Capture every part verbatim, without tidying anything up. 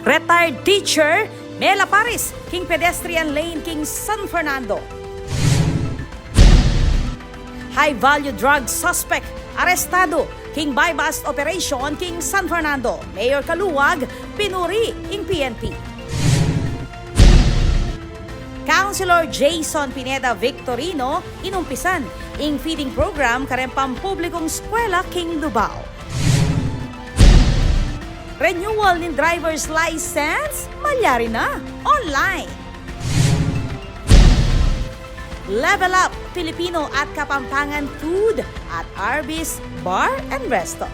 Retired teacher, melaparis king pedestrian lane king San Fernando. High value drug suspect, arestado king buy-bust operation king San Fernando. Mayor Caluag, pinuri ing P N P. Councilor Jason Pineda Victorino, inumpisan ing feeding program kareng pampublikung eskwela king Lubao. Renewal ning driver's license, malyari na, online. Level Up Filipino at Kapampangan Food at Arby's Bar and Resto.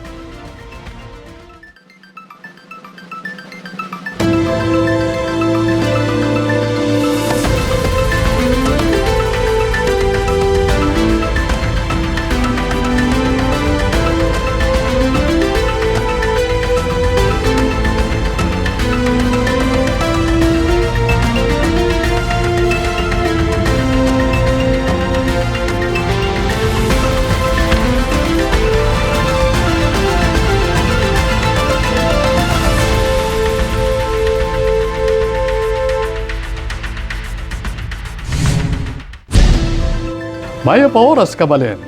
Mayap a oras, kabalen.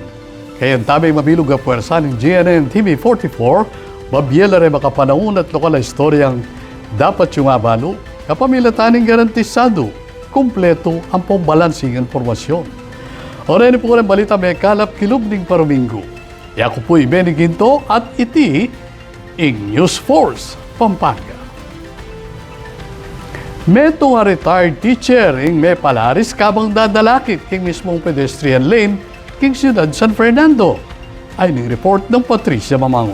Kayang taming mabilug a puwersa ning G N N T V forty-four, mabie la reng makapanaun at lokal a istoryang dapat yung abalu, kapamilatan ning garantisadu, kumpletu ampong balansing impormasyun. O reni pu reng balitang mekalap kilub ning paruminggu. Yaku pu i Benny Ginto at iti ing News Force Pampanga. Metung a retired teacher ing mepalaris kabang dadalakit king mismung pedestrian lane king siyudad San Fernando. Ayni ing report nang Patricia Mamangun.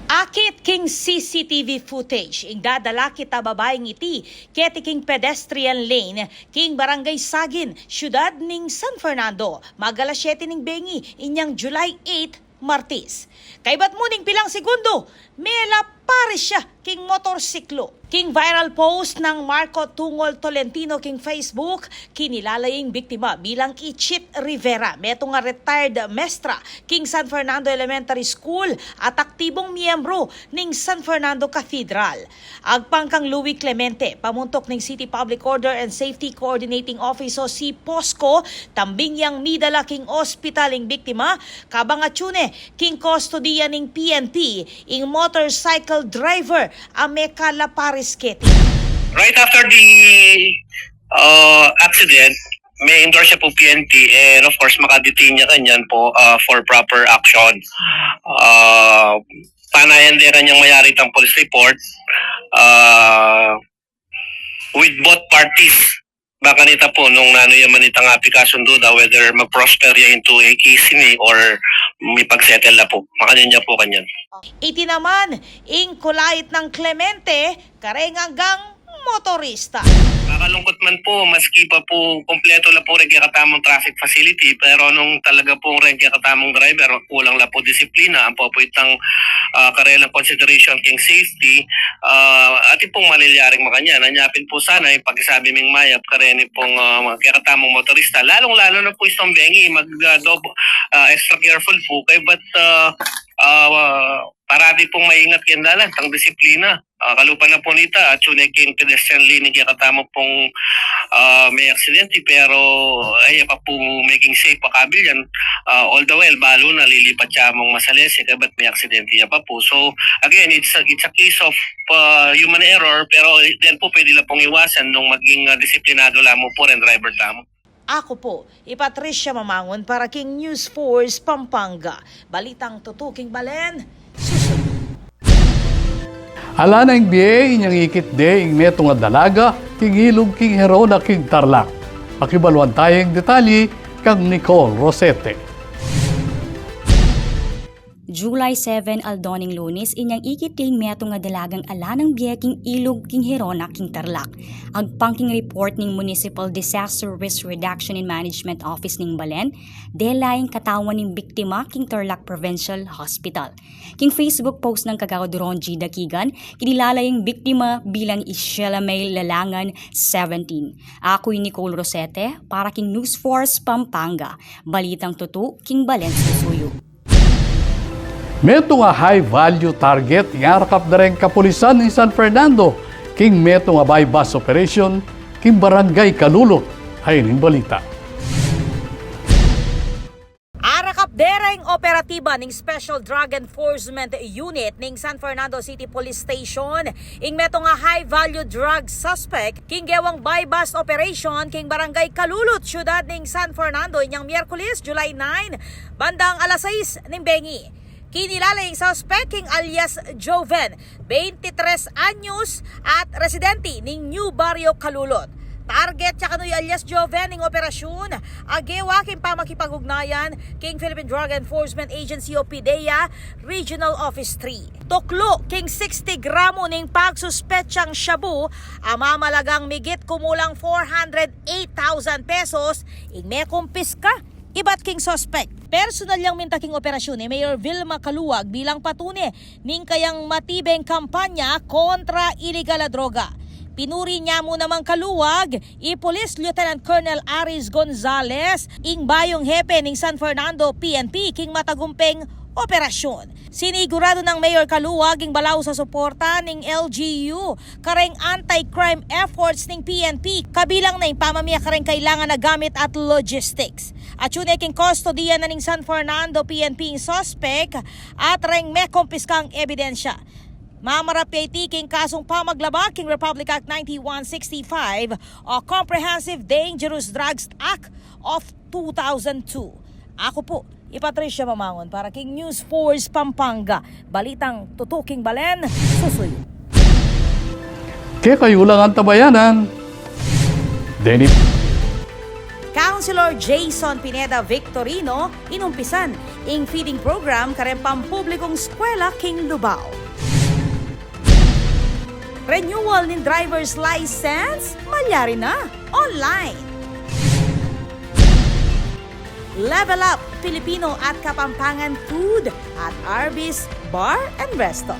Akit king C C T V footage ing dadalakit a babaing iti keti king pedestrian lane king Barangay Sagin, siyudad ning San Fernando, mag-alas siyete ning bengi inyang July eight, Martis. Kaybat mu ning pilang segundo, melaparis ya king motorsiklo. King viral post nang Marco Tungol Tolentino king Facebook, kinilala ing biktima bilang i Chit Rivera, metung a retired mestra king San Fernando Elementary School at aktibong miyembro ning San Fernando Cathedral. Agpang kang Louie Clemente, pamuntuk ning City Public Order and Safety Coordinating Office o si POSCO, tambing yang midala king ospital ing biktima, kabang atyu ne king kustodiya ning P N P ing motorcycle driver a mekalaparis keti. Right after the uh, accident, may endorse siya po P N P, and of course, makadetain niya kanyan po uh, for proper action. Uh, panayan din kanyang mayari itang police report uh, with both parties. Baka nita po nung nanu yaman itang aplikasyon duda, whether mag-prosper ya into a case ini or may pag-settle na po. Makanyan niya po kanyan. Iti naman ing kulait nang Clemente kareng anggang motorista. Makalungkot man po, maski pa po kompleto la po reng kekatamung traffic facility, pero nung talaga pong reng kekatamung driver, kulang la po disiplina, ampo po itang ah, karelang consideration king safety, ah, atin pong malilyaring makanyan. Anya pin po sana, ipakisabi ming mayap kareni pong ah, kekatamung motorista, lalong-lalo na po itong bengi, mag ah, dob- ah, extra careful po kaybat ah, ah, parati pong maingat keng dalan, tang disiplina. Ah, kalupa na po nita, atyu ne king pedestrian lane ing kekatamu pong ah, may aksidente, pero ay pa po making safe pa kabil yan. Ah, all the while, balu na lilipat siya mong masalese, kabat may aksidente ya pa po. So, again, it's a, it's a case of ah, human error, pero then po pwede la pong iwasan nung maging ah, disiplinado lamang po rin driver tamu. Aku po i Patricia Mamangun para king News Force Pampanga. Balitang tutu king balen, susunod. Ala na ing bie inyang ikit de ing metung a dalaga king ilug king Gerona king Tarlac. Pakibaluan taya ing detalye kang Nicole Rosete. July seven, aldo ning Lunes, inyang ikit de ing metung a dalagang ala nang bie king ilug king Gerona king Tarlac. Agpang king report ning Municipal Disaster Risk Reduction and Management Office ning balen, dela ing katawan ning biktima king Tarlac Provincial Hospital. King Facebook post nang kagawad Ron G Dakigan, kinilala ing biktima bilang i Sheila May Lalangan, seventeen. Aku i Nicole Rosete para king News Force Pampanga. Balitang tutu king balen susuyu. Metung a high value target ing arakap da reng kapulisan ning San Fernando king metung a buy-bust operation king Barangay Calulot. Ayan ing balita. Arakap da reng operatiba ning Special Drug Enforcement Unit ning San Fernando City Police Station ing metung a high value drug suspect king gewang buy-bust operation king Barangay Calulot, syudad ning San Fernando, inyang Miyerkules, July nine, bandang alas sais ning bengi. Kinilala ing suspect king alias Joven, twenty-tres anyos, at residente ning New Barrio, Calulot. Target ya kanu i alias Joven ning operasyun a gewa king pamakipag-ugnayan king Philippine Drug Enforcement Agency o PDEA Regional Office three. Tuklu king sixty gramo ning pagsuspetsang shabu a mamalagang migit kumulang four hundred eight thousand pesos ing mekumpiska ibat king suspect. Personal yang minta king operasyun i Mayor Vilma Caluag bilang patune ning kayang matibeng kampanya kontra iligal a droga. Pinuri nia mu namang kaluag i Police Lieutenant Colonel Aris Gonzales, ing bayung hepe ning San Fernando P N P king matagumpeng operasyun. Siniguradu nang Mayor Caluag ing balaus a suporta ning L G U kareng anti-crime efforts ning P N P, kabilang na ing pamamie kareng kailangan a gamit at logistics. Atyu ne king kustodiya na ning San Fernando P N P ing suspek at reng mekumpiskang ebidensya. Mamarap ya iti king kasung pamaglabag king Republic Act ninety-one sixty-five o Comprehensive Dangerous Drugs Act of two thousand two. Aku pu i Patricia Mamangun para king News Force Pampanga. Balitang tutuking balen, susuyu. Kekayu lang, antabayanan. Denny. Councilor Jason Pineda Victorino inumpisan ing feeding program kareng pampublikung eskwela king Lubao. Renewal ning driver's license, malyari na, online. Level Up Filipino at Kapampangan Food at Arby's Bar and Resto.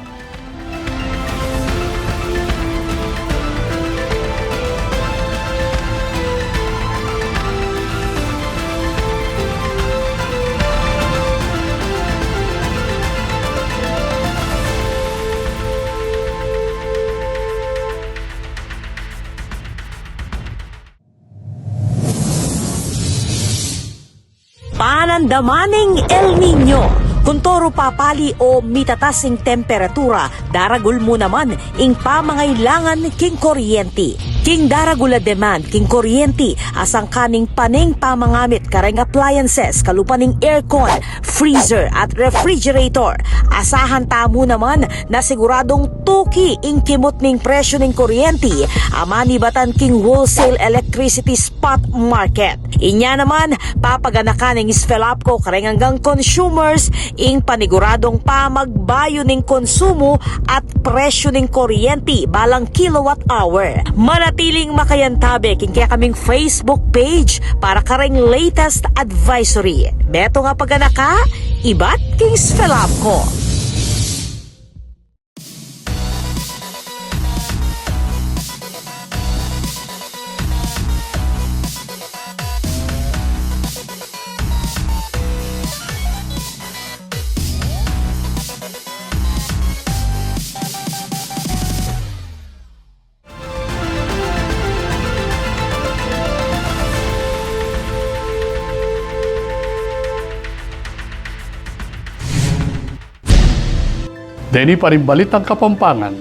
Panandaman ning El Niño. Kuntoru papali o mitatas ing temperatura, daragul mu naman ing pamangailangan king kuryenti. King daragul a demand king kuryenti, asangka ning pane ing pamangamit kareng appliances, kalupa ning aircon, freezer at refrigerator. Asahan tamu naman na siguradung tuki ing kimut ning presyu ning kuryenti a manibatan king wholesale electricity spot market. Inya naman, papaganakan ning SFELAPCO kareng anggang consumers ing paniguradung pamagbayu ning konsumu at presyu ning kuryenti balang kilowatt hour. Manatiling makayantabe king kekaming Facebook page para kareng latest advisory. Metung a paganaka ibat king SFELAPCO. Deni pa ring balitang Kapampangan,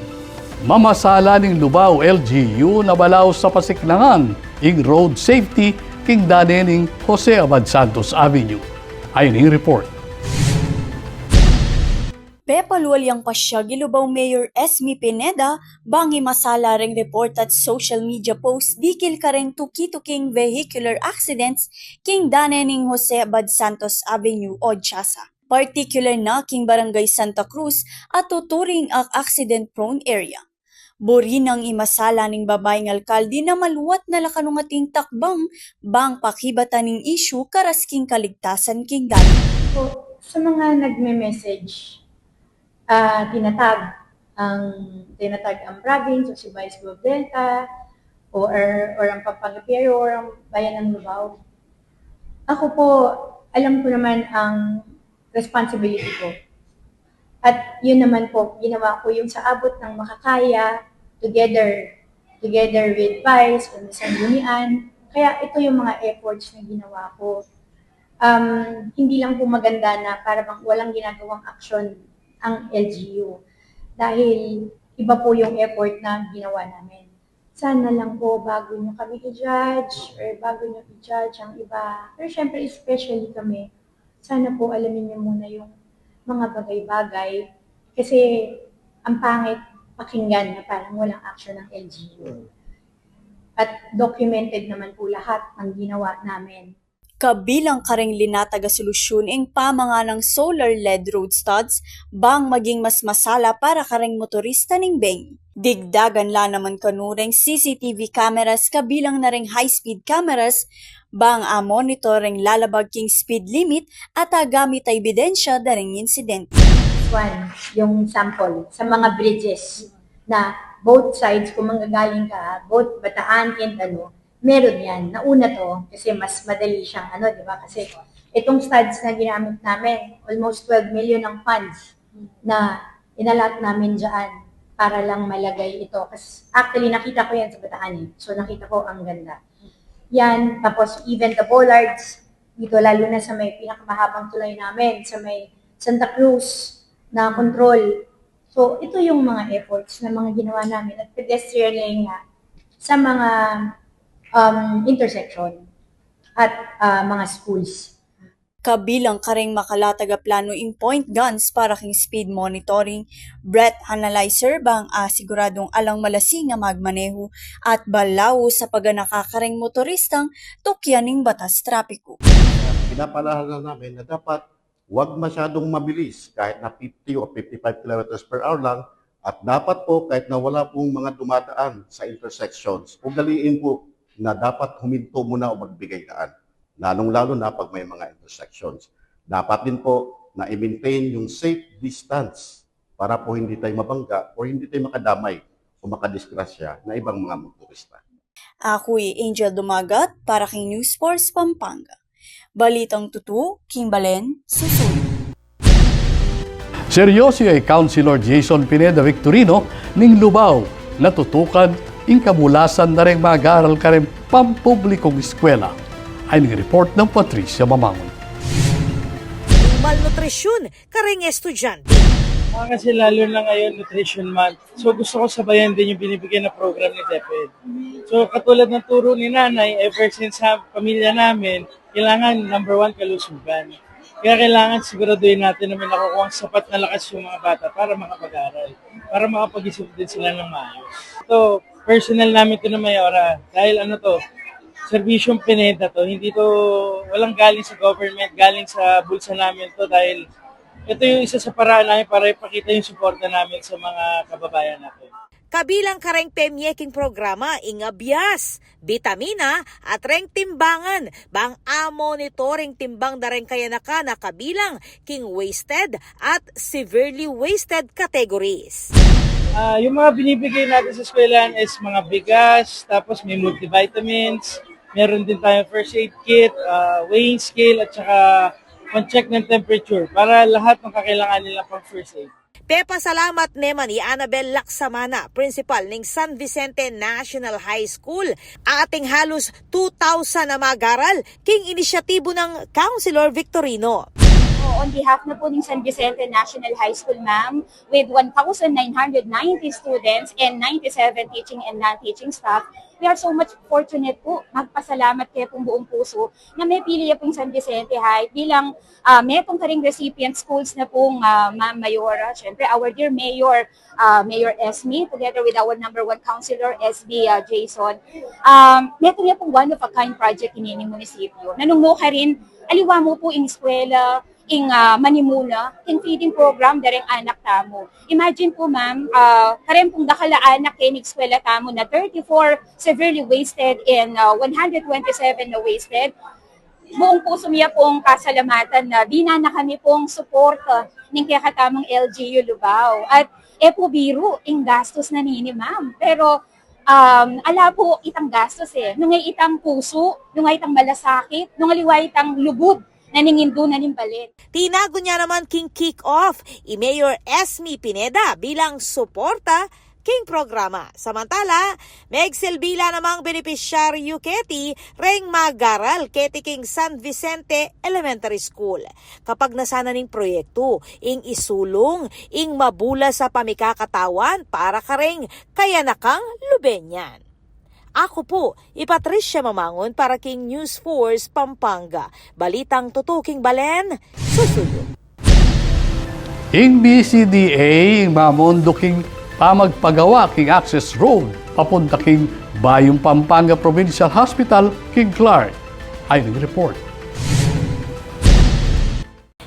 mamasala ning Lubao L G U na balaus a pasiknangan ing road safety king dane ning Jose Abad Santos Avenue. Ayan ing report. Pepalual yang pasyag i Lubao Mayor Esme Pineda bang imasala reng report at social media post dikil kareng tuki-tuking vehicular accidents king dane ning Jose Abad Santos Avenue, Ojasa. Particular na king Barangay Santa Cruz a tuturing a accident-prone area. Buri nang imasala ning babaing alkalde na maluat na la kanung ating takbang bang pakibatan ning issue karas king kaligtasan king dali. Po, sa mga nagme-message, ah, tinatag ang, tinatag ang province o si Vice Gov Denta o, or, or ang Pampanga P I O or ang Bayan ng Lubao. Ako po, alam ko naman ang responsibility ko. At yun naman po, ginawa ko yung sa abot ng makakaya, together, together with Vice, kung Sanggunian. Kaya ito yung mga efforts na ginawa ko. Um, hindi lang po maganda na para bang walang ginagawang aksyon ang L G U. Dahil iba po yung effort na ginawa namin. Sana lang po bago nyo kami i-judge or bago nyo i-judge ang iba. Pero syempre, especially kami, sana po alamin nyo muna yung mga bagay-bagay. Kasi ang pangit pakinggan na parang walang action ng L G U. At documented naman po lahat ng ginawa namin. Kabilang kareng linatag a solusyun ing pamanganang solar L E D road studs bang maging mas masala para kareng motorista ning Beng. Digdagan la naman kanu reng C C T V cameras kabilang na reng high-speed cameras bang a-monitor reng lalabag king speed limit at agamit a ebidensya da reng insidente. One, yung sample sa mga bridges na both sides, kung manggagaling ka, both Bataan and ano, meron yan. Nauna to kasi mas madali siyang ano, di ba? Kasi itong studs na ginamit namin, almost twelve million ang funds na inalat namin dyan para lang malagay ito. Kasi actually, nakita ko yan sa Bataan eh. So, nakita ko ang ganda. Yan, tapos even the bollards, dito lalo na sa may pinakamahabang tulay namin, sa may Santa Cruz na control. So, ito yung mga efforts na mga ginawa namin at pedestrian lane nga sa mga um, intersection at uh, mga schools. Kabilang kareng makalatag a planu ing point guns para king speed monitoring, breath analyzer bang asiguradung alang malasing a magmanehu at balawu sa paganaka kareng motoristang tukyan ning batas trapiku. Pinapaalala namin na dapat wag masyadong mabilis kahit na fifty o fifty-five kilometers per hour lang at dapat po kahit na wala pong mga dumadaan sa intersections, ugaliin po na dapat huminto muna o magbigay daan. Lalong-lalo na pag may mga intersections. Dapat din po na i-maintain yung safe distance para po hindi tayo mabangga o hindi tayo makadamay o makadisgrasya na ibang mga motorista. Aku i Angel Dumagat para king News Force Pampanga. Balitang tutu, king balen, susunod. Seryoso ya i Councilor Jason Pineda Victorino ning Lubao na tutukan ing kamulasan na reng mag-aral kareng pampublikong eskwela. Ay ning report nang Patricia Mamangun. Malnutrisyun kareng estudyante. Ah, kasi lalo na ngayon, Nutrition Month. So gusto ko sabayan din yung binibigay na program ni DepEd. So katulad ng turo ni Nanay, ever since sa pamilya namin, kailangan number one kalusugan. Kaya kailangan siguraduhin natin na may nakukuha sapat na lakas yung mga bata para makapag-aral, para makapag-isip din sila ng maayos. Ito, personal namin ito na Mayora. Dahil ano to, serbisyong pineda to. Hindi to, walang galing sa government, galing sa bulsa namin to dahil ito yung isa sa paraan namin para ipakita yung suporta namin sa mga kababayan natin. Kabilang kareng pemye king programa ing abias, bitamina, at reng timbangan bang a-monitoring timbang da reng kayanakan a kabilang king wasted at severely wasted categories. Uh, yung mga binibigay natin sa eskwelahan is mga bigas, tapos may multivitamins, meron din tayong first aid kit, uh, weighing scale, at saka pang-check ng temperature para lahat ng kakailangan nila pang first aid. Pepasalamat neman i Annabel Laksamana, principal ning San Vicente National High School, ating halos two thousand a mag-aral king inisyatibu nang Councilor Victorino. On behalf na po ng San Vicente National High School, ma'am, with one thousand nine hundred ninety students and ninety-seven teaching and non-teaching staff, we are so much fortunate po. Magpasalamat kayo pong buong puso na may pili pong San Vicente High bilang uh, metong karing recipient schools na pong uh, Ma'am Mayora, syempre our dear Mayor, uh, Mayor Esme, together with our number one councilor, S B uh, Jason. Um, meto niya pong one of a kind project ini ning munisipyo. Nanung mo ka rin, aliwa mo po ing eskwela, ing uh, manimuna, ing feeding program dareng anak tamu. Imagine po ma'am, uh, kareng pong dakal a anak keng eskwela tamu na thirty-four severely wasted and uh, one hundred twenty-seven na wasted. Buong puso mi ya pong pasalamatan na dinan na kami pong suporta ning kekatamung L G U Lubao. At e po biru ing gastos na nini ma'am. Pero um, ala po itang gastos e. Nung ay itang puso, nung ay itang malasakit, nung aliwa itang lugud na ning indu na ning balen. Tinagun ya naman king kick-off i Mayor Esme Pineda bilang suporta king programa. Samantala, megsilbi la namang benepisyaryu keti reng mag-aral keti king San Vicente Elementary School. Kapagnasan na ning proyektu, ing isulung ing mabulas a pamikakatawan para kareng kayanakang lube nian. Aku pu i Patricia Mamangun para king News Force Pampanga. Balitang tutuking balen, susuyu. Ing B C D A ing mamundu king pamagpagawa king access road papunta king Bayong Pampanga Provincial Hospital king Clark. Ayon ing report.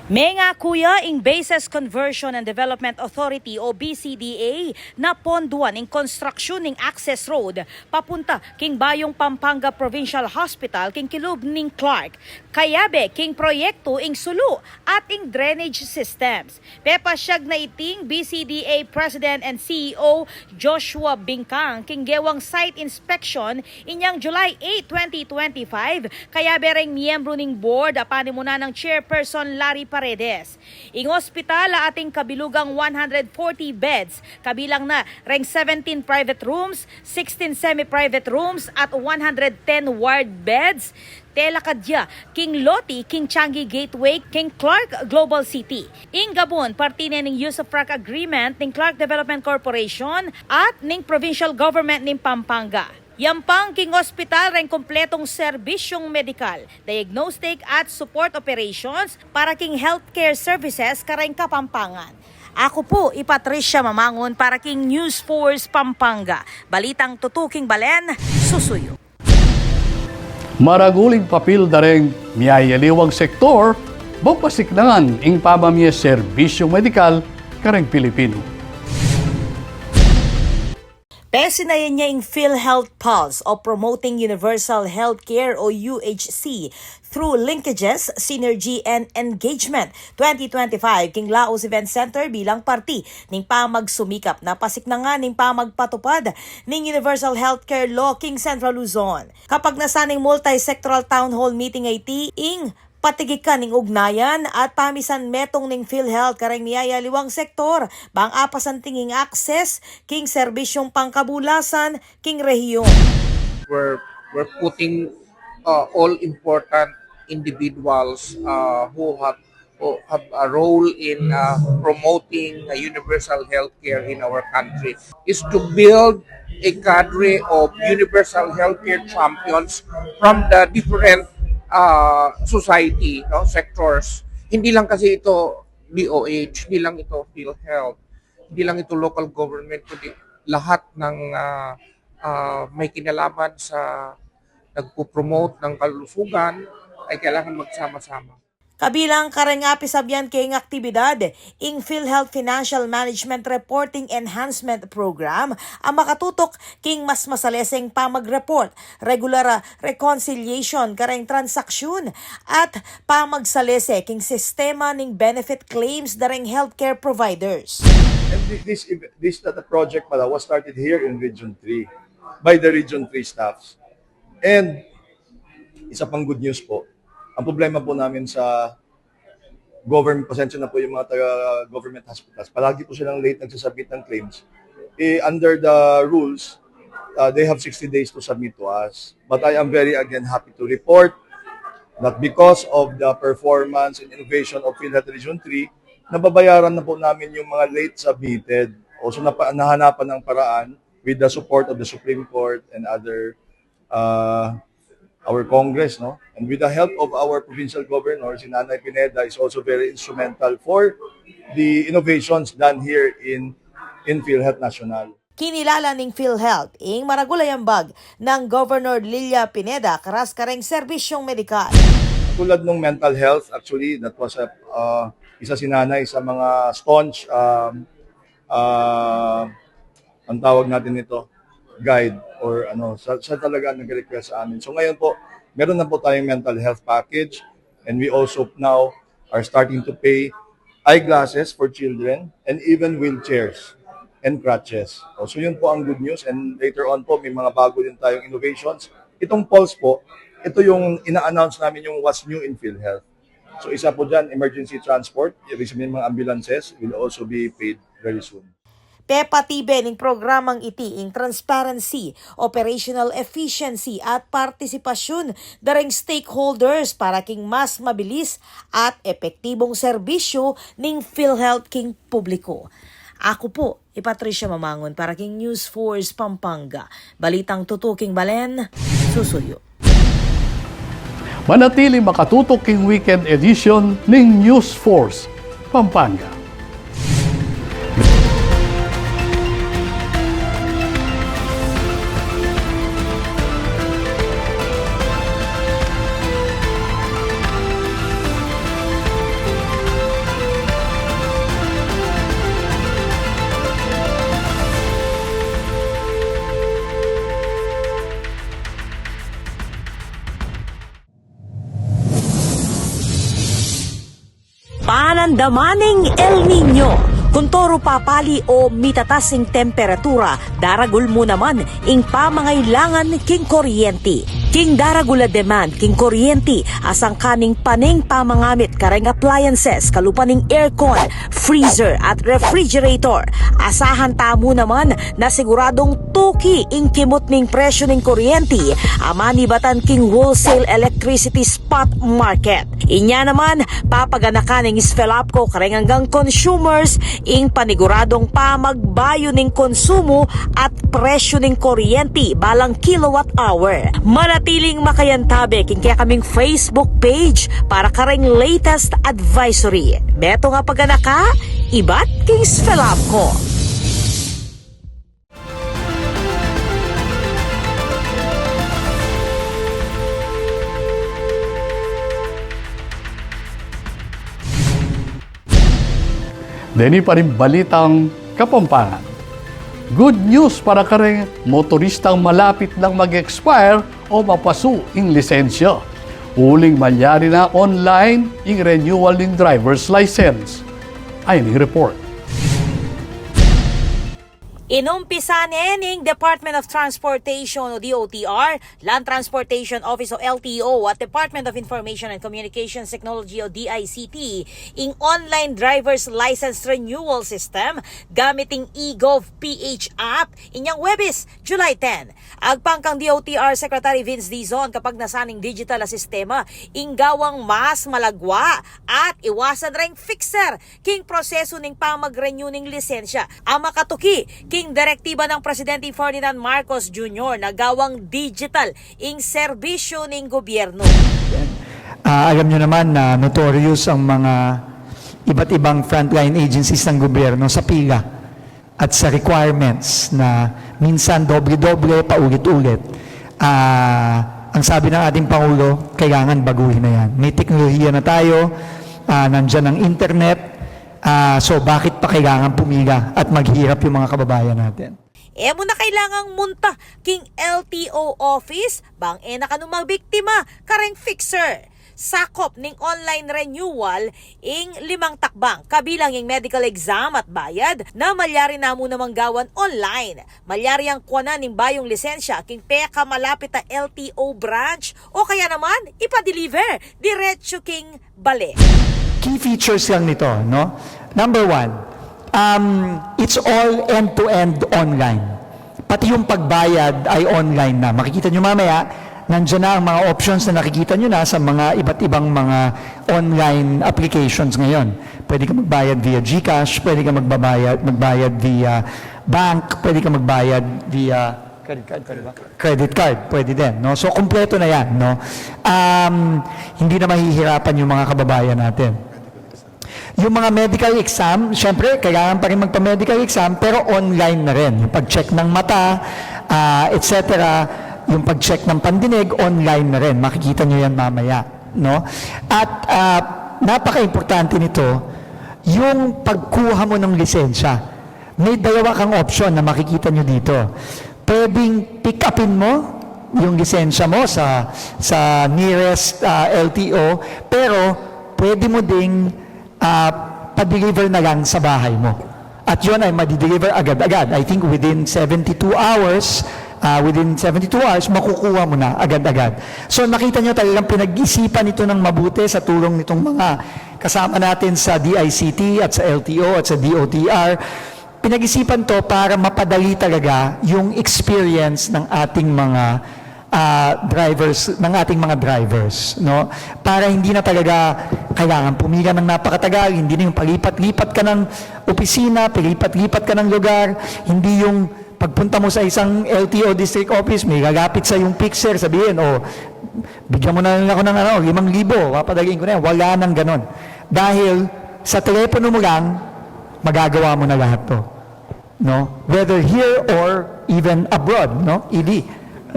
Mengaku ya ing Bases Conversion and Development Authority o B C D A na ponduan ing konstruksyun ning access road papunta king Bayong Pampanga Provincial Hospital king kilub ning Clark, kayabe king proyektu ing sulu at ing drainage systems. Pepasyag na iting B C D A President and C E O Joshua Bingkang king gewang site inspection inyang July eight, twenty twenty-five, kayabe reng miyembru ning board a panimunan nang Chairperson Larry Paredes. Ing ospital a atin kabilugang one hundred forty beds, kabilang na reng seventeen private rooms, sixteen semi-private rooms, at one hundred ten ward beds, telakad ya king lote king Changi Gateway king Clark Global City. Ing gabun, parti ne ning usufruct agreement ning Clark Development Corporation at ning provincial government ning Pampanga. Yampang king ospital reng kumpletung serbisyung medikal, diagnostic at support operations para king healthcare services kareng Kapampangan. Aku pu i Patricia Mamangun para king News Force Pampanga. Balitang tutuking balen, susuyu. Maragul ing papil da reng miyayaliwang sektor bang pasiknangan ing pamamie serbisyung medikal kareng Pilipinu. Pesinayan ya ing PhilHealth Pulse o Promoting Universal Healthcare o U H C through Linkages, Synergy, and Engagement twenty twenty-five king Laos Event Center bilang parti ning pamagsumikap na pasiknangan ning pamagpatupad ning Universal Healthcare Law king Central Luzon. Kapagnasan ning multi-sectoral town hall meeting a iti ing patikikan ning ugnayan at pamisanmetung ning PhilHealth kareng miyayaliwang sektor bang apasanting ing access king serbisyung pangkabulasan king rehiyon. We're, we're putting uh, all important individuals uh, who have who have a role in uh, promoting a universal healthcare in our country is to build a cadre of universal healthcare champions from the different uh, society, no, sectors. Hindi lang kasi ito D O H, hindi lang ito PhilHealth, hindi lang ito local government, kundi lahat ng uh, uh, may kinalaman sa nagpo-promote ng kalusugan ay kailangan magsama-sama. Kabilang kareng apisabyan keng aktibidad, ing PhilHealth Financial Management Reporting Enhancement Program a makatutok king mas masaleseng pamag-report, regular a reconciliation kareng transaksyon, at pamagsalese king sistema ning benefit claims da reng healthcare providers. And thi- this ev- this that the project pala was started here in Region three by the Region three staffs. And isa pang good news po, ang problema po namin sa government, pasensya na po yung mga taga government hospitals, palagi po silang late nagsasubmit ng claims. Eh, under the rules, uh, they have sixty days to submit to us. But I am very, again, happy to report that because of the performance and innovation of PhilHealth Region three, nababayaran na po namin yung mga late submitted. O, so napa- nahanapan ng paraan with the support of the Supreme Court and other uh, our Congress, no? And with the help of our provincial governor, si Nanay Pineda is also very instrumental for the innovations done here in in PhilHealth National. Kinilala ning PhilHealth ing maragul a yambag nang Governor Lilia Pineda karas kareng serbisyong medikal. Tulad nung mental health, actually, that was a, uh, isa si Nanay sa mga staunch um, uh, ang tawag natin nito, guide or ano, sa, sa talaga nag-request sa amin. So ngayon po, meron na po tayong mental health package, and we also now are starting to pay eyeglasses for children and even wheelchairs and crutches. O, so yun po ang good news, and later on po may mga bago din tayong innovations. Itong Pulse po, ito yung ina-announce namin yung what's new in PhilHealth. So, isa po dyan, emergency transport. Ibig sabihin, mga ambulances will also be paid very soon. Pepatibe ning programang iti ing transparency, operational efficiency at partisipasyun da ring stakeholders para king mas mabilis at epektibong serbisyu ning PhilHealth king publiko. Aku pu i Patricia Mamangun para king News Force Pampanga. Balitang tutuking balen, susuyu. Manatiling makatutok king weekend edition ning News Force Pampanga. Panandaman ning El Niño. Kun toro papali o mitatas ing temperatura, daragul mu naman ing pamangailangan king kuryenti. King daragul a demand king kuryenti, asangka ning pane ing pamangamit kareng appliances kalupa ning aircon, freezer at refrigerator. Asahan tamu naman na siguradung tuki ing kimut ning presyu ning kuryenti a manibatan king wholesale electricity spot market. Inya naman, papaganakan ning SFELAPCO kareng anggang consumers ing paniguradung pamagbayu ning konsumu at presyu ning kuryenti balang kilowatt hour. Manatiling makayantabe king kekaming Facebook page para kareng latest advisory. Metung a paganaka ibat king SFELAPCO. Deni pa ring balitang Kapampangan. Good news para kareng motoristang malapit nang mag-expire o mapasu ing lisensya. Uling malyari na online ing renewal ning driver's license. Ayan ing report. Inumpisa ne ning Department of Transportation o D O T R, Land Transportation Office o L T O, at Department of Information and Communications Technology o D I C T ing online driver's license renewal system gamit ing eGov P H app inyang Huwebes, July ten. Agpang kang D O T R Secretary Vince Dizon, kapagnasan ning digital a sistema ing gawang mas malagwa at iwasan reng fixer king prosesu ning pamag-renew ning lisensya a makatuki king direktiba nang Presidente Ferdinand Marcos Junior na gawang digital ing serbisyu ning gobyerno. Ah, alam nyo naman na notorious ang mga iba't ibang frontline agencies ng gobyerno sa pila at sa requirements na minsan doble-doble, paulit-ulit. Ah, ang sabi ng ating Pangulo, kailangan baguhin na yan. May teknolohiya na tayo, ah, nandyan ang internet, ah, so bakit pa kailangan pumila at maghirap yung mga kababayan natin? E mu na kailangang munta king L T O office bang e na kanu mabiktima kareng fixer. Sakop ning online renewal ing limang takbang, kabilang ing medical exam at bayad na malyari na mu namang gawan online. Malyari yang kuanan ing bayung lisensya king pekamalapit a L T O branch o kaya naman ipa-deliver diretso king bale. Key features lang nito, no? Number one, um, it's all end-to-end online. Pati yung pagbayad ay online na. Makikita nyo mamaya, nandiyan na ang mga options na nakikita nyo na sa mga iba't ibang mga online applications ngayon. Pwede ka magbayad via GCash, pwede ka magbabayad, magbayad via bank, pwede ka magbayad via credit card, pwede ba? Credit card, pwede din, no? So, kumpleto na yan, no? Um, hindi na mahihirapan yung mga kababayan natin. Yung mga medical exam, syempre, kailangan pa rin magpa-medical exam, pero online na rin. Yung pag-check ng mata, ah, et cetera, yung pag-check ng pandinig, online na rin. Makikita nyo yan mamaya, no? At, ah, napaka-importante nito, yung pagkuha mo ng lisensya. May dalawa kang option na makikita nyo dito. Pwedeng pick-upin mo yung lisensya mo sa, sa nearest, ah, L T O, pero pwede mo ding, ah, pa-deliver na lang sa bahay mo. At yun ay madi-deliver agad-agad. I think within seventy-two hours, Ah, within seventy-two hours, makukuha mo na agad-agad. So, nakita nyo, talagang pinag-isipan ito ng mabuti sa tulong nitong mga kasama natin sa D I C T at sa L T O at sa D O T R. Pinag-isipan 'to para mapadali talaga yung experience ng ating mga, ah, drivers, ng ating mga drivers, no? Para hindi na talaga kailangan pumila ng napakatagal, hindi na yung palipat-lipat ka ng opisina, palipat-lipat ka ng lugar, hindi yung pagpunta mo sa isang L T O district office, may lalapit sa yung fixer, sabihin, "O, bigyan mo na lang ako ng, ano, limang libo, papadaliin ko na yan." Wala nang ganon. Dahil sa telepono mo lang, magagawa mo na lahat 'to. No? Whether here or even abroad, no? Ili.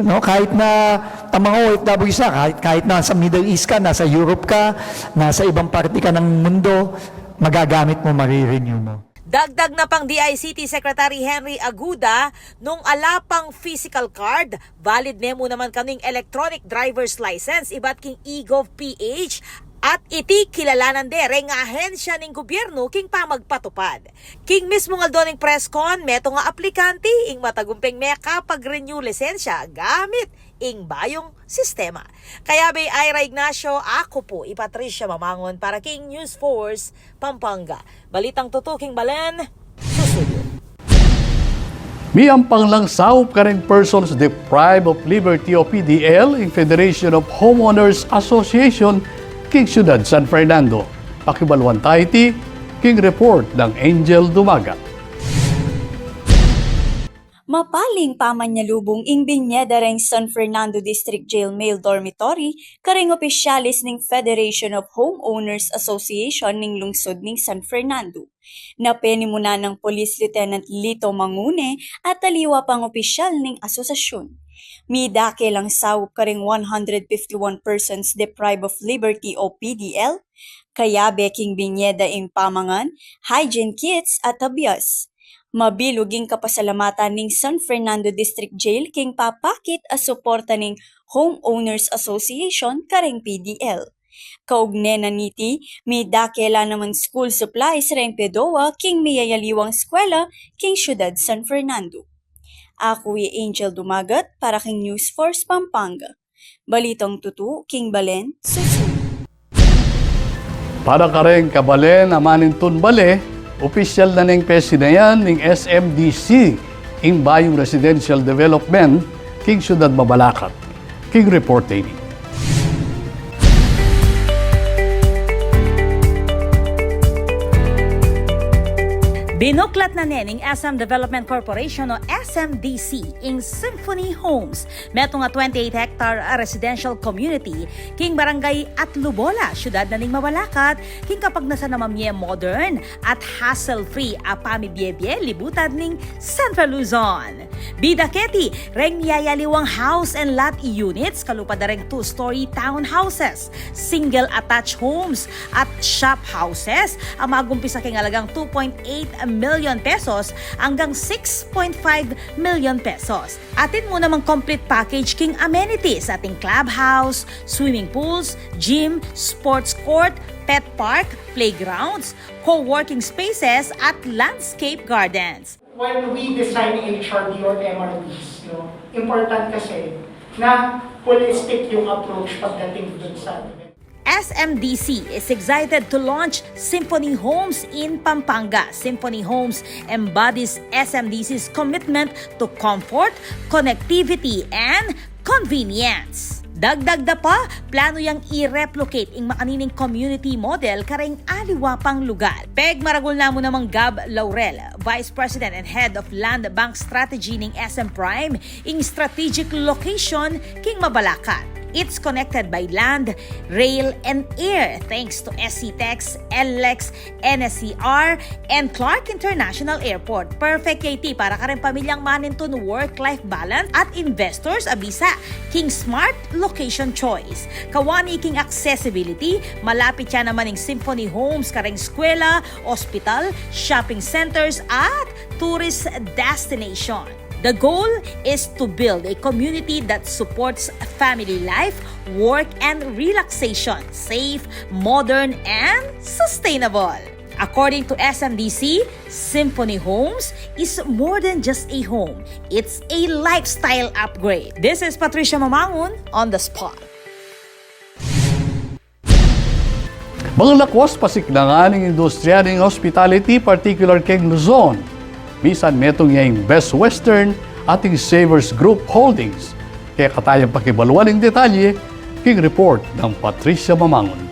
No? Kahit na ang mga O F Ws na, kahit, kahit nasa Middle East ka, nasa Europe ka, nasa ibang parte ka ng mundo, magagamit mo, marirenew mo. Dagdag na pang D I C T Secretary Henry Aguda, nung ala pang physical card, valid ne mu naman kanu ing electronic driver's license ibat king eGov P H, at iti kilalanan de reng ahensya ning gobyernu king pamagpatupad. King mismung aldo ning press con, metung a aplikante ing matagumpeng mekapag-renew lisensya gamit ing bayung sistema. Kayabe Ira Ignacio, aku pu i Patricia Mamangon para king News Force Pampanga. Balitang tutu king balen, susuyu. Miyampang lang saup kareng Persons Deprived of Liberty o P D L ing Federation of Homeowners Association king Syudad San Fernando. Pakibaluan ta iti king report nang Angel Dumagat. Mapaling pamanyalubung ing binie da reng San Fernando District Jail Male Dormitory kareng opisyales ning Federation of Homeowners Association ning lungsud ning San Fernando. Na penimunan nang Police Lieutenant Lito Mangune at aliwa pang opisyal ning asosyasyun. Midake lang saup kareng one hundred fifty-one persons deprived of liberty o P D L, kayabe king binie da ing pamangan, hygiene kits at abyas. Mabilug ing kapasalamatan ning San Fernando District Jail king papakit a suporta ning Homeowners Association kareng P D L. Kaugne na niti, midake la naman school supplies reng PEDOA king miyayaliwang eskwela king Syudad San Fernando. Aku i Angel Dumagat para king News Force Pampanga. Balitang tutu king balen, susu. Para kareng kabalen a manintun bale, opisyal na neng pesinayan ning S M D C ing bayung residential development king Syudad Mabalacat. King report ini. Binuklat na ne ning S M Development Corporation o S M D C ing Symphony Homes, metung a twenty-eight hectare a residential community king Barangay Atlubola, Syudad na ning Mabalacat, king kapagnasan a mamie modern at hassle-free a pamibie-bie libutad ning Central Luzon. Bida keti, reng miyayaliwang house and lot units, kalupa da reng two-story townhouses, single attached homes, at shop houses, a magumpisa king alagang two point eight million pesos anggang six point five million pesos. Atin mu namang complete package king amenities, ating clubhouse, swimming pools, gym, sports court, pet park, playgrounds, co-working spaces, at landscape gardens. When we design H R D or M R Ds, no, important kasi na holistic yung approach pagdating dun sa S M D C is excited to launch Symphony Homes in Pampanga. Symphony Homes embodies S M D C's commitment to comfort, connectivity, and convenience. Dagdag da pa, plano yang i-replicate ing makanining community model kareng aliwa pang lugar. Peg maragul na mu namang Gab Laurel, Vice President and Head of Land Bank Strategy ning S M Prime, ing strategic location king Mabalacat. It's connected by land, rail, and air thanks to S C Tex, L L E X, N S C R, and Clark International Airport. Perfect ya iti para kareng pamilyang manintun work-life balance at investors a bisa king smart location choice. Kawani king accessibility, malapit ya naman ing Symphony Homes kareng eskwela, ospital, shopping centers, at tourist destination. The goal is to build a community that supports family life, work, and relaxation, safe, modern, and sustainable. According to S M D C, Symphony Homes is more than just a home. It's a lifestyle upgrade. This is Patricia Mamangun on the spot. Bang lakwas pasiknangan ing industriya ning hospitality, particular keng Luzon. Misan metung ya ing Best Western at ing Savers Group Holdings. Kaya katayang pakibaluan ing detalye king report nang Patricia Mamangun.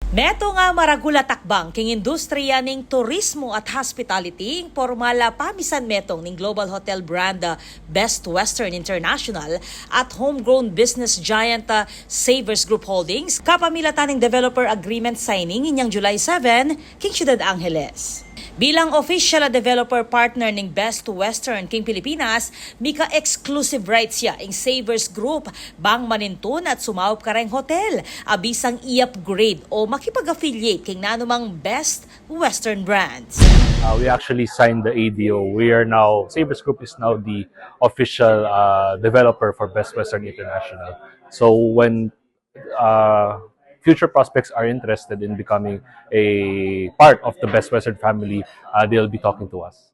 Metung a maragul a takbang king industriya ning turismo at hospitality ing pormal a pamisan metung ning global hotel brand, ah, Best Western International at homegrown business giant, ah, Savers Group Holdings, kapamilatan ning developer agreement signing inyang July seven, king Ciudad Angeles. Bilang official a developer partner ning Best Western king Pilipinas, mika exclusive rights ya ing Savers Group bang manintun at sumaup kareng hotel a bisang i-upgrade o makipag-affiliate king nanumang Best Western brands. Uh, we actually signed the A D O. We are now, Savers Group is now the official uh, developer for Best Western International. So when uh, future prospects are interested in becoming a part of the Best Western family, uh, they'll be talking to us.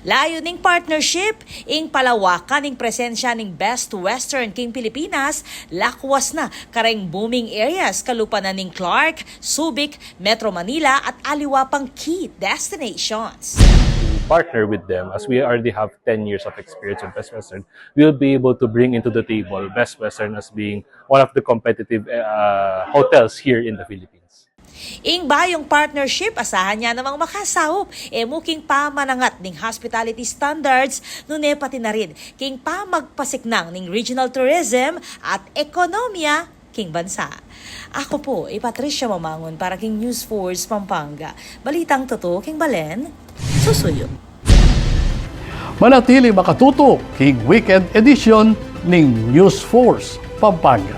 Layu ning partnership, ing palawakan ing presensya ning Best Western king Pilipinas, lakwas na kareng booming areas kalupa na ning Clark, Subic, Metro Manila at aliwa pang key destinations. Partner with them, as we already have ten years of experience with Best Western, we'll be able to bring into the table Best Western as being one of the competitive uh, hotels here in the Philippines. Ing bayung partnership, asahan ya namang makasaup e mu king pamanangat ning hospitality standards, nune pati na rin king pamagpasiknang ning regional tourism at ekonomiya king bansa. Aku pu i Patricia Mamangun para king News Force Pampanga. Balitang tutu king balen, susuyu. Manatili makatutu king weekend edition ning News Force Pampanga.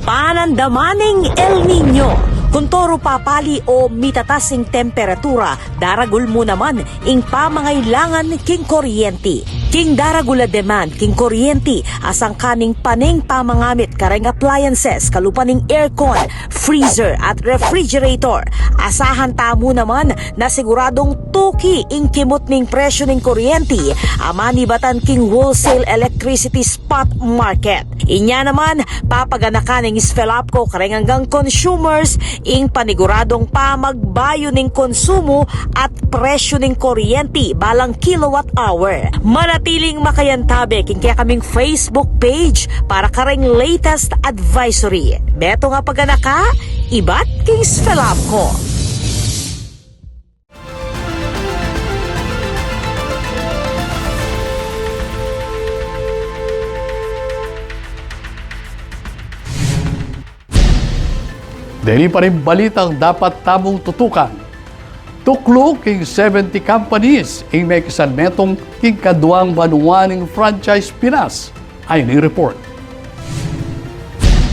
Panandaman ning El Niño. Kuntoru papali o mitatas ing temperatura, daragul mu naman ing pamangailangan king kuryenti. King daragul a demand king kuryenti, asangkan ning paneng pamangamit kareng appliances kalupa ning aircon, freezer at refrigerator. Asahan tamu naman na siguradung tuki ing kimut ning presyu ning kuryenti a manibatan king wholesale electricity spot market. Inya naman, papaganakan ning SFELAPCO kareng anggang consumers ing paniguradung pamagbayu ning konsumo at presyu ning kuryenti balang kilowatt hour. Manatiling makayantabe king kekaming Facebook page para kareng latest advisory. Metung a paganaka, ibat king SFELAPCO. Deni pa ring balitang dapat tamung tutukan. Tuklu king seventy companies ing mekisan metung king kaduang banua ning Franchise Pinas. Ayni ing report.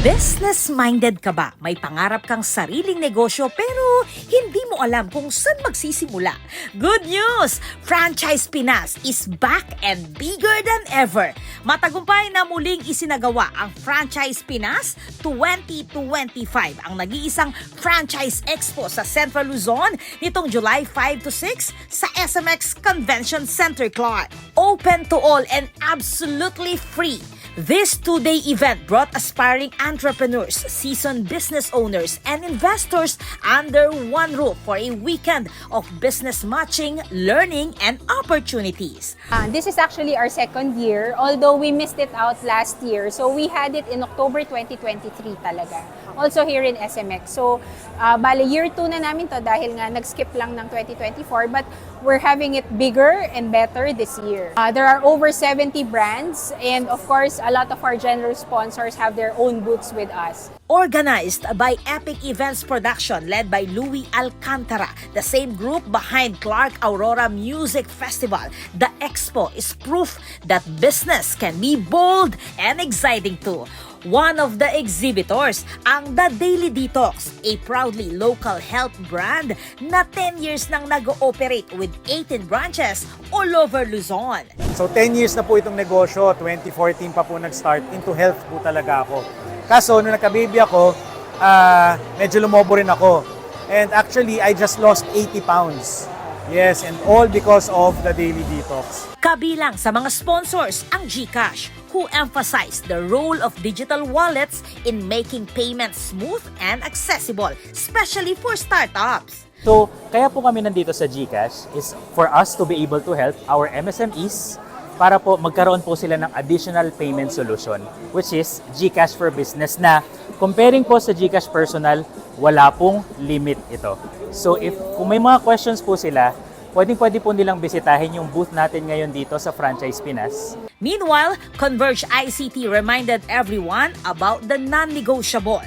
Business-minded ka ba? May pangarap kang sariling negosyo pero hindi mo alam kung saan magsisimula? Good news! Franchise Pinas is back and bigger than ever. Matagumpay na muling isinagawa ang Franchise Pinas twenty twenty-five, ang nag-iisang franchise expo sa Central Luzon nitong July five to six sa S M X Convention Center, Clark. Open to all and absolutely free. This two-day event brought aspiring entrepreneurs, seasoned business owners, and investors under one roof for a weekend of business matching, learning, and opportunities. Uh, this is actually our second year, although we missed it out last year. So we had it in October twenty twenty-three talaga. Also here in S M X. So, uh, bale, year two na namin to dahil nga nag-skip lang ng twenty twenty-four. But we're having it bigger and better this year. Uh, there are over seventy brands, and of course, a lot of our general sponsors have their own booths with us. Organized by Epic Events Production led by Louis Alcantara, the same group behind Clark Aurora Music Festival, the expo is proof that business can be bold and exciting too. One of the exhibitors, ang The Daily Detox, a proudly local health brand na ten years nang nag-ooperate with eighteen branches all over Luzon. So ten years na po itong negosyo, twenty fourteen pa po nag-start, into health po talaga ako. Kaso nung nagka-baby ako, ah, medyo lumobo rin ako. And actually, I just lost eighty pounds. Yes, and all because of the Daily Detox. Kabilang sa mga sponsors ang GCash, who emphasized the role of digital wallets in making payments smooth and accessible, especially for startups. So, kaya po kami nandito sa GCash is for us to be able to help our M S M Es para po magkaroon po sila ng additional payment solution, which is GCash for Business, na comparing po sa GCash Personal, wala pong limit ito. So, if kung may mga questions po sila, pwedeng-pwede po nilang bisitahin yung booth natin ngayon dito sa Franchise Pinas. Meanwhile, Converge I C T reminded everyone about the non-negotiable: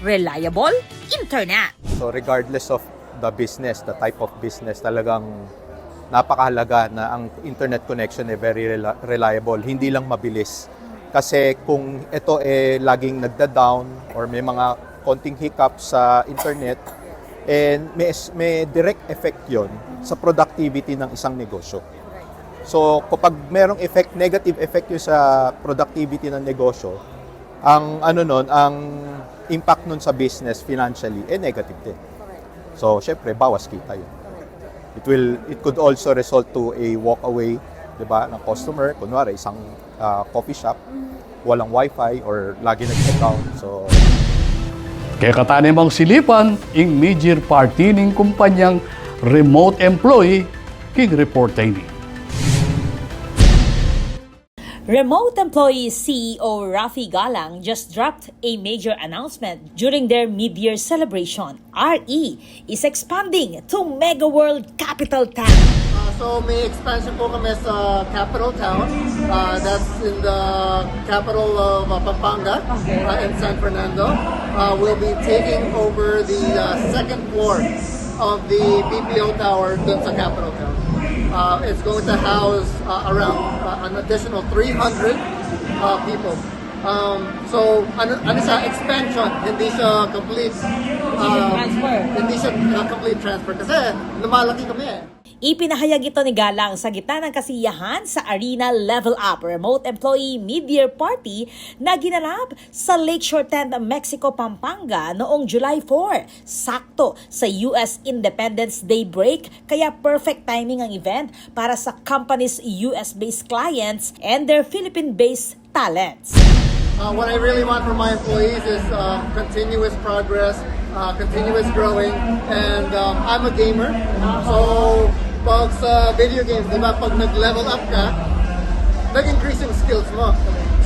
reliable internet. So regardless of the business, the type of business, talagang napakahalaga na ang internet connection ay very rela- reliable, hindi lang mabilis. Kasi kung ito eh laging nagda-down or may mga konting hiccup sa internet, eh may, may direct effect yon sa productivity ng isang negosyo. So kapag merong effect, negative effect yun sa productivity ng negosyo, ang ano nun, ang impact nun sa business financially, eh negative din. So syempre, bawas kita yun. It will, it could also result to a walk away, 'di ba, ng customer. Kunwari, isang ah, coffee shop, walang wifi or lagi nag-shutdown. So Kekatamu nang silipan ing major party ning kumpanyang remote employee king report ini. Remote Employee C E O Rafi Galang just dropped a major announcement during their mid-year celebration. R E is expanding to Mega World Capital Town. Uh, so may expansion po kami sa Capital Town. Uh, that's in the capital of uh, Pampanga, uh, in San Fernando. Uh, we'll be taking over the uh, second floor of the B P O tower dun sa Capital Town. Uh, it's going to house uh, around uh, an additional three hundred uh, people. Um, so, ano, ano siya, expansion, hindi siya complete, uh, hindi siya uh, complete transfer kasi lumalaki kami eh. Ipinahayag ito ni Galang sa gitna ng kasiyahan sa Arena Level Up Remote Employee Mid-Year Party na ginanap sa Lakeshore Tent, Mexico, Pampanga noong July four, sakto sa U S Independence Day break, kaya perfect timing ang event para sa company's U S-based clients and their Philippine-based talents. Uh, what I really want for my employees is uh, continuous progress, uh, continuous growing, and um, I'm a gamer. So, pag sa video games, di ba, pag nag-level up ka, nag-increase yung skills mo.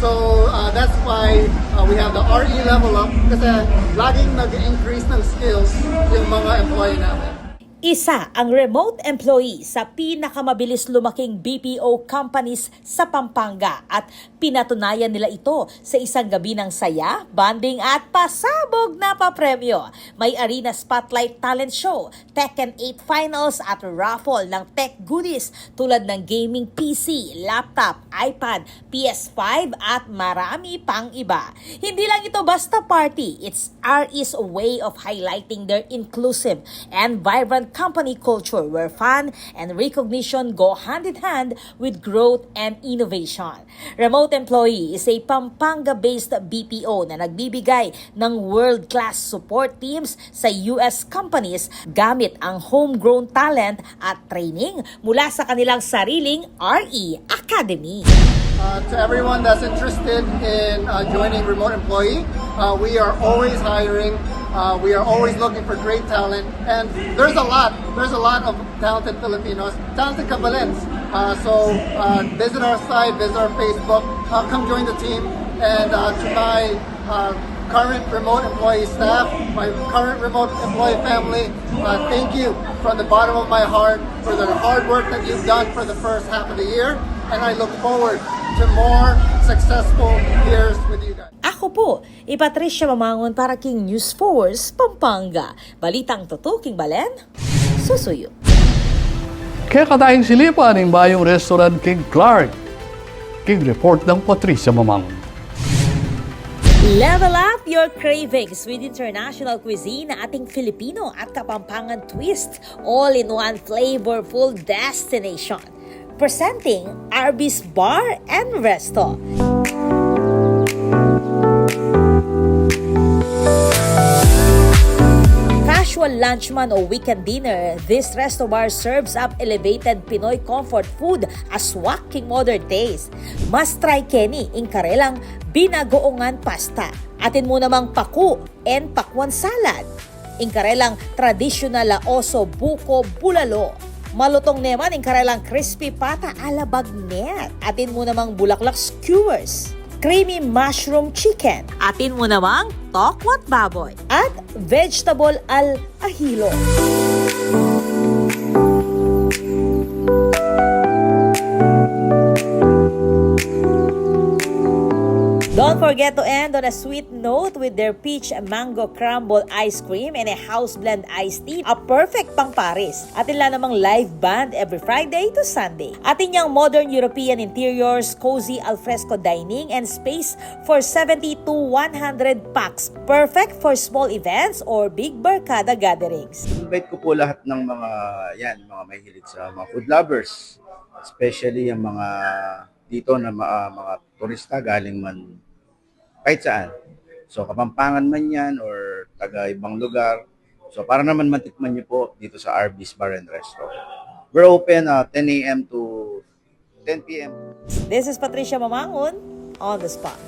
So, uh, that's why uh, we have the R E level up kasi laging nag-increase ng skills yung mga employee namin. Isa ang remote employee sa pinakamabilis lumaking B P O companies sa Pampanga at pinatunayan nila ito sa isang gabi ng saya, bonding at pasabog na papremyo. May Arena Spotlight Talent Show, Tekken eight Finals at raffle ng tech goodies tulad ng gaming P C, laptop, iPad, P S five at marami pang iba. Hindi lang ito basta party, it's R E's way of highlighting their inclusive and vibrant company culture where fun and recognition go hand in hand with growth and innovation. Remote Employee is a Pampanga-based B P O na nagbibigay ng world-class support teams sa U S companies gamit ang homegrown talent at training mula sa kanilang sariling R E Academy. Uh, to everyone that's interested in uh, joining Remote Employee, uh, we are always hiring. Uh, we are always looking for great talent, and there's a lot. There's a lot of talented Filipinos, talented kabalens. Uh, so uh, visit our site, visit our Facebook. Uh, come join the team, and uh, to my uh, current Remote Employee staff, my current Remote Employee family, uh, thank you from the bottom of my heart for the hard work that you've done for the first half of the year, and I look forward to more successful years with you guys. Ako pu, i Patricia Mamangun para king News Force Pampanga. Balitang tutu king balen, susuyu. Kekataing silipan ing bayung restaurant king Clark. King report nang Patricia Mamangun. Level up your cravings with international cuisine na ating Filipino at Kapampangan twist, all-in-one flavorful destination. Presenting Arby's Bar and Resto. Casual lunch man o weekend dinner, this resto bar serves up elevated Pinoy comfort food a swak king modern taste. Mas try keni ing karelang binagoongan pasta. Atin mu namang paku and pakwan salad. Ing karelang tradisyonal a oso buko bulalo. Malutong ne man ing karelang crispy pata ala bagnet. Atin mu namang bulaklak skewers. Creamy mushroom chicken. Atin mu namang tokwat baboy. At vegetable al ahilo. Don't forget to end on a sweet note with their peach mango crumble ice cream and a house blend iced tea, a perfect pang Paris. Atin la namang live band every Friday to Sunday. Atin yang modern European interiors, cozy alfresco dining, and space for seventy to one hundred pax. Perfect for small events or big barkada gatherings. Invite ko po lahat ng mga, yan, mga mahilig sa mga food lovers, especially yung mga dito na ma- mga turista galing man kahit saan. So, Kapampangan man yan or taga ibang lugar. So, para naman matikman nyo po dito sa Arby's Bar and Resto. We're open uh, ten a.m. to ten p.m. This is Patricia Mamangun, on the spot.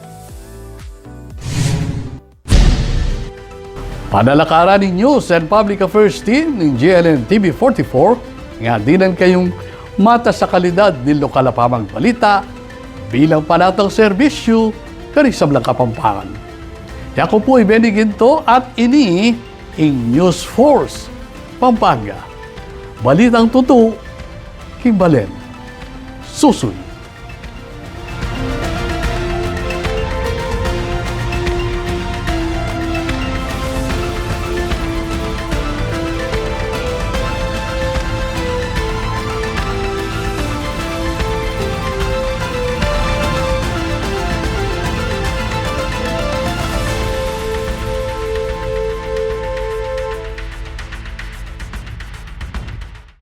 Panalakaran ning News and Public Affairs Team ning G N N T V forty-four, nga dinan kayung matas a kalidad ning lokal a pamagbalita bilang panatang serbisyu karing sablang Kapampangan. Yaku pu i Benny Ginto at ini ing News Force Pampanga. Balitang tutu king balen, susuyu.